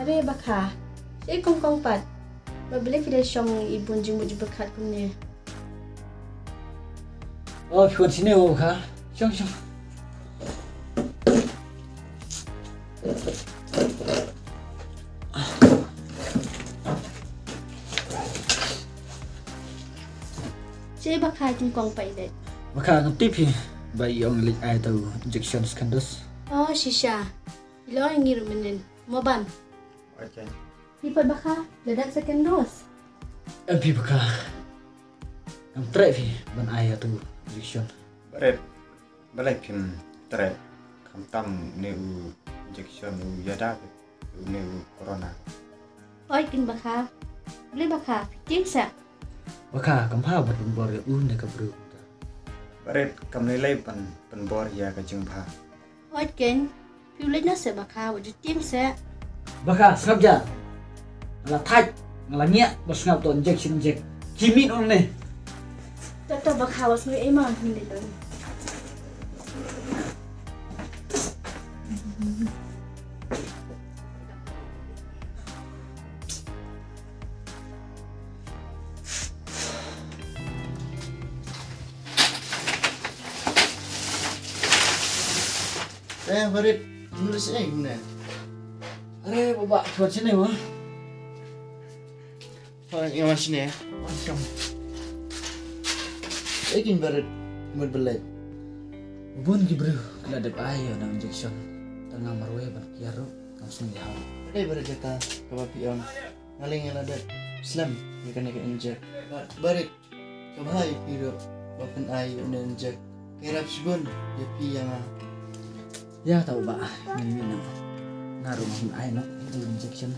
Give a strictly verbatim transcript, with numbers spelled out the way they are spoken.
Re Bakha, shaei kong kong pat? Ba balei phi da shong i bun jingmut jingpyrkhat kumne? Oh, phi wan shane mo Bakha? Shong, shong. Shaei Bakha, kong kong pat i leit? Bakha, ngam tip hi. Ba i ong leit ai ta u injection second dose. Oh shisha. I la ong ïa ngi ruh mynnin. Mo ban. Phi pat Bakha, la dep second dose? Em phi Bakha. Ngam treh phi ban ai ïa tu injection. Barit, balei phim treh? Khamtam une u injection u ïada, une u corona. Oi kin Bakha. Balei Bakha, phi tieng seh? Bakha, kam bha ban pynbor ïa une ka briew kumta. Barit, kam lei lei ban pynbor ïa ka jingbha. Oi kin, phi leit noh seh Bakha, wat ju tieng seh. Bakha, sngap ja. Nga la thait, nga la ngiah ban sngap to injection inject. Ki miet une. To to Bakha, wat sngew ei ma, ngin leit noh. Eh, Barit, nulis eh gimne? Are baba, ki wan shane ma. Wan ïa wan shane. Wan kam. Eh, kin Barit, mut belai. Bun ki briew ki la dep ai ïa na injection. Tang nga marwei ban kiar ruh, kam sngewthuh. Eh, Barit, jaka kaba phi ong. Nga lei nga la dep slem ïa kane ka injek. Ba-, Barit, ka bha ïa phi ruh ba phin ai ïa une injek. Ka ïarap shibun ïa phi ïa nga. Ïa ta u bah, ngin ïa na. Nga ruh ngin ai noh ïa u injection.